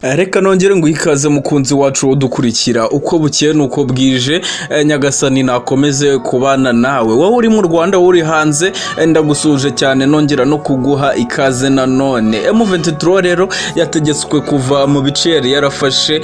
Reka nongere ngo ikaze, mukunzi wacu udukurikira uko bukeye nuko bwije. Nyagasani nakomeze kubana nawe, wowe uri mu Rwanda, wowe uri hanze, ndagusuhuje cyane, nongera no kuguha ikaze nanone. M23 rero yategetswe kuva mu bice yari yarafashe.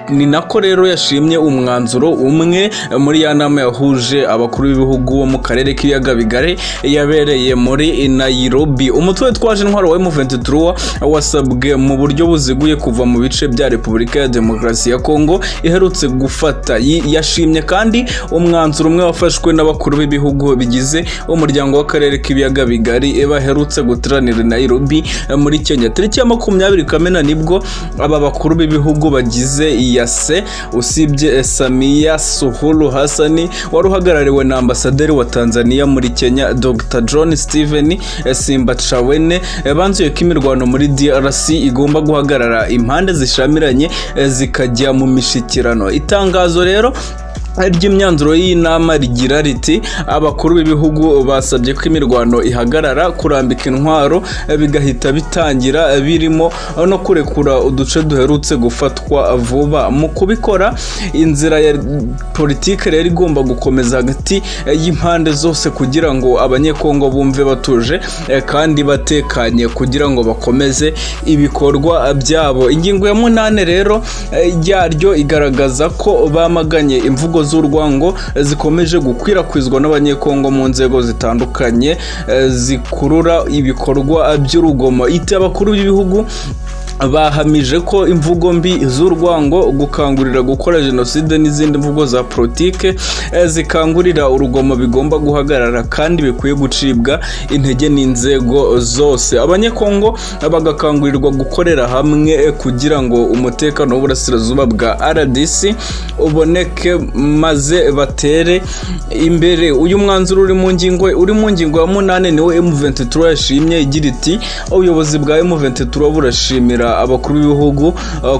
Ni nako rero yashimye umwanzuro umwe muri ya nama yahuje abakuru b'ibihugu bo mu karere k'ibiyaga bigari yabereye muri Nairobi. Umutwe witwaje intwaro wa M23 wasabwe mu buryo buziguye kuva mu bice bya Repubulika ya Demokarasi ya Kongo iherutse gufata. Yashimye kandi umwanzuro umwe wafashwe n'abakuru b'ibihugu bigize umuryango w'akarere k'ibiyaga bigari baherutse guteranira i Nairobi muri Kenya. Tariki ya 20 Kamena nibwo aba bakuru b'ibihugu bagize EAC, usibye Samia Suluhu Hassan wari uhagarariwe na ambasaderi wa Tanzania muri Kenya, Dr John Steven Simbachawene, banzuye ko imirwano muri DRC igomba guhagarara, impande zishamiranye zikajya mu mishikirano. Itangazo rero ry'imyanzuro y'inama rigira riti: "Abakuru b'ibihugu basabye ko imirwano ihagarara, kurambika intwaro bigahita bitangira, birimo no kurekura uduce duherutse gufatwa vuba. Mu kubikora, inzira ya politike rero igomba gukomeza hagati y'impande zose kugira ngo Abanyekongo bumve batuje kandi batekanye kugira ngo bakomeze ibikorwa byabo." Ingingo ya 8 rero yaryo igaragaza ko bamaganye imvugo z'urwango zikomeje gukwirakwizwa n'Abanyekongo mu nzego zitandukanye zikurura ibikorwa by'urugomo. Iti: "Abakuru b'ibihugu bahamije ko imvugo mbi z'urwango, gukangurira gukora jenoside n'izindi mvugo za politike zikangurira urugomo bigomba guhagarara kandi bikwiye gucibwa intege n'inzego zose. Abanyekongo bagakangurirwa gukorera hamwe kugira ngo umutekano w'uburasirazuba bwa RDC uboneke maze batere imbere." Uyu mwanzuro uri mu ngingo ya 8 niwo M23 yashimye, igira iti: "Ubuyobozi bwa M23 burashimira abakuru b'ibihugu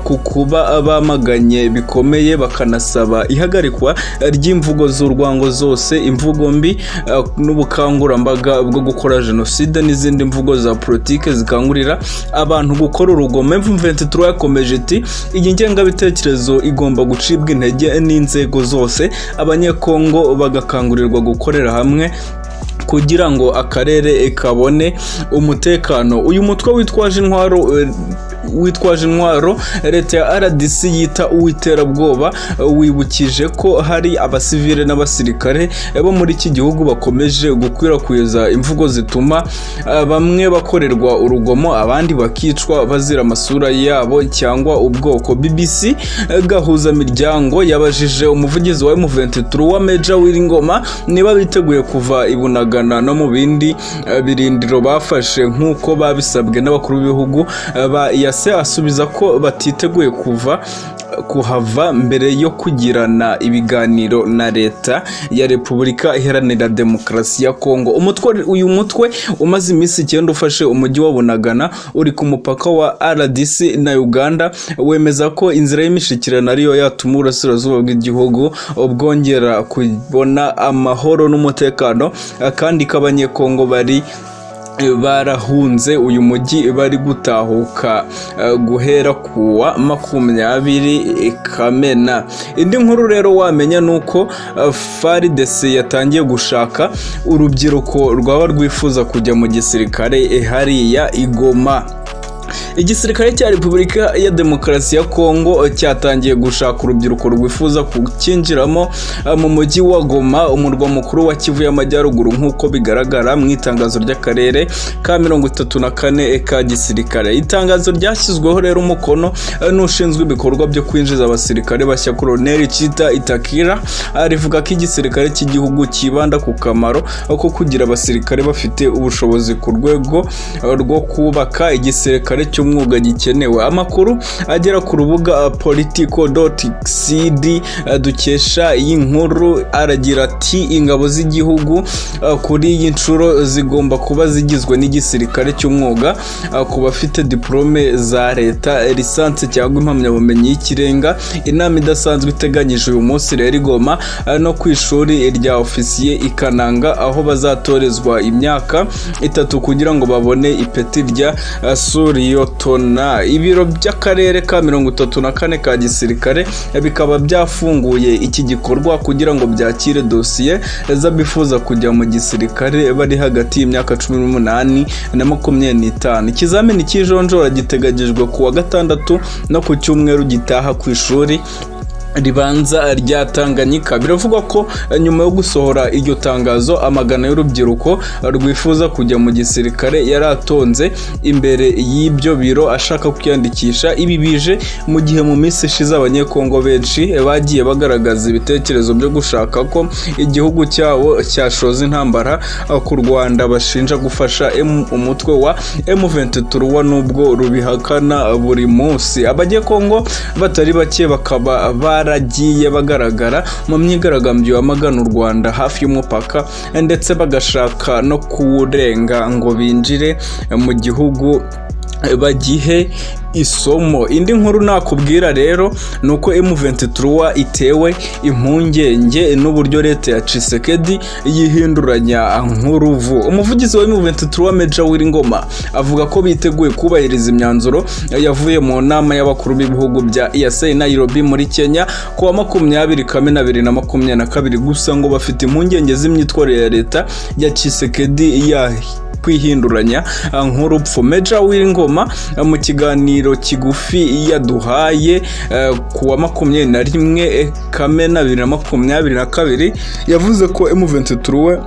ku kuba bamaganye bikomeye bakanasaba ihagarikwa ry'imvugo z'urwango zose, imvugo mbi n'ubukangurambaga bwo gukora jenoside n'izindi mvugo za politike zikangurira abantu gukora urugomo." M23 yakomeje iti: "Iyi ngengabitekerezo igomba gucibwa intege n'inzego zose, Abanyekongo bagakangurirwa gukorera hamwe kugira ngo akarere kabone umutekano." Uyu mutwe witwaje intwaro leta ya RDC yita uw'iterabwoba wibukije ko hari abasivile n'abasirikare bo muri iki gihugu bakomeje gukwirakwiza imvugo zituma bamwe bakorerwa urugomo, abandi bakicwa bazira amasura yabo cyangwa ubwoko. BBC Gahuza Miryango yabajije umuvugizi wa M23 wa Major Willy Ngoma niba biteguye kuva i Bunagana no mu bindi birindiro bafashe nk'uko babisabwe n'abakuru b'ibihugu ba EAC, asubiza ko batiteguye kuva kuhava mbere yo kugirana ibiganiro na leta ya Repubulika Iharanira Demokarasi ya Kongo. Uyu mutwe umaze iminsi 9 ufashe umujyi wa Bunagana uri ku mupaka wa RDC na Uganda wemeza ko inzira y'imishikirano ariyo yatuma uburasirazuba bw'igihugu bwongera kubona amahoro n'umutekano, kandi ko Abanyekongo bari barahunze uyu mujyi bari gutahuka guhera kuwa 20 Kamena. Indi nkuru rero wamenya ni uko FARDC yatangiye gushaka urubyiruko rwaba rwifuza kujya mu gisirikare hariya i Goma. Igisirikare cya Repubulika ya Demokarasi ya Kongo cyatangiye gushaka urubyiruko rwifuza kucyinjiramo mu mujyi wa Goma, umurwa mukuru wa Kivu y'Amajyaruguru, nk'uko bigaragara mu itangazo ry'akarere ka 34 ka gisirikare. Itangazo ryashyizweho rero umukono n'ushinzwe ibikorwa byo kwinjiza abasirikare bashya, Colonel Chita Itakira, rivuga ko igisirikare cy'igihugu cyibanda ku kamaro ko kugira abasirikare bafite ubushobozi ku rwego rwo kubaka igisirikare cy'umwuga gikenewe. Amakuru agera ku rubuga politico.cd dukesha iyi nkuru aragira ati: "Ingabo z'igihugu kuri iyi nshuro zigomba kuba zigizwe n'igisirikare cy'umwuga ku bafite diplome za leta, licence cyangwa impamyabumenyi y'ikirenga." Inama idasanzwe iteganyije uyu munsi rero i Goma no ku ishuri rya ofisiye i Kananga, aho bazatorezwa imyaka 3 kugira ngo babone ipeti rya suri. Liyotona. Ibiro by'akarere ka 34 ka gisirikare bikaba byafunguye iki gikorwa kugira ngo byakire dosiye z'abifuza kujya mu gisirikare bari hagati y'imyaka 18 na 25. Ikizamini cy'ijonjora giteganyijwe ku wa gatandatu no ku cyumweru gitaha ku ishuri ribanza rya Tanganyika. Biravugwa ko nyuma yo gusohora iryo tangazo, amagana y'urubyiruko rwifuza kujya mu gisirikare yari atonze imbere y'ibyo biro ashaka kwiyandikisha. Ibi bije mu gihe mu minsi ishize Abanyekongo benshi bagiye bagaragaza ibitekerezo byo gushaka ko igihugu cyabo cyashoza intambara ku Rwanda bashinja gufasha umutwe wa M23, nubwo rubihakana buri munsi. Abanyekongo batari bake bakaba baragiye bagaragara mu myigaragambyo yamagana u Rwanda hafi y'umupaka, ndetse bagashaka no kuwurenga ngo binjire mu gihugu bagihe isomo. Indi nkuru nakubwira rero ni uko M23 itewe impungenge n'uburyo leta ya Tshisekedi yihinduranya nk'uruvu. Umuvugizi wa M23, Major Willy Ngoma, avuga ko biteguye kubahiriza imyanzuro yavuye mu nama y'abakuru b'ibihugu bya EAC i Nairobi muri Kenya ku wa 20 Kamena 2022. Gusa ngo bafite impungenge z'imyitwarire ya leta ya Tshisekedi ya kwihinduranya nk'urupfu. Major Willy Ngoma, mu kiganiro kigufi yaduhaye ku wa 21 Kamena 2022, yavuze ko M23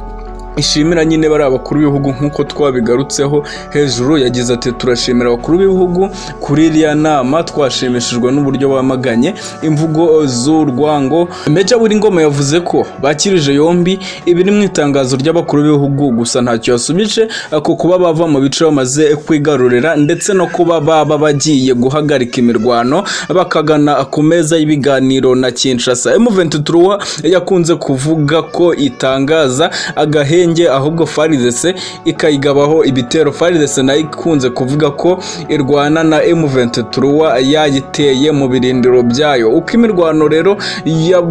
ishimira nyine bari abakuru b'ibihugu nk'uko twabigarutseho hejuru. Yagize ati: "Turashimira abakuru b'ibihugu kuri iriya nama, twashimishijwe n'uburyo bamaganye imvugo z'urwango." Major Willy Ngoma yavuze ko bakirije yombi ibiri mu itangazo ry'abakuru b'ibihugu, gusa ntacyo yasubije ku kuba bava mu bice bamaze kwigarurira, ndetse no kuba baba bagiye guhagarika imirwano bakagana ku meza y'ibiganiro na Kinshasa. M23 yakunze kuvuga ko itangaza agahenge, ahubwo FARDC ikayigabaho ibitero. FARDC nayo ikunze kuvuga ko irwana na M23 yayiteye mu birindiro byayo. Uko imirwano rero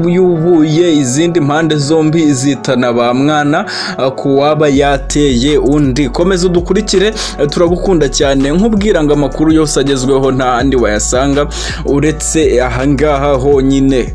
yubuye, izindi mpande zombi zitana ba mwana ku waba yateye undi. Komeza udukurikire, turagukunda cyane. Nkubwira ngo amakuru yose agezweho nta handi wayasanga uretse ahangaha honyine.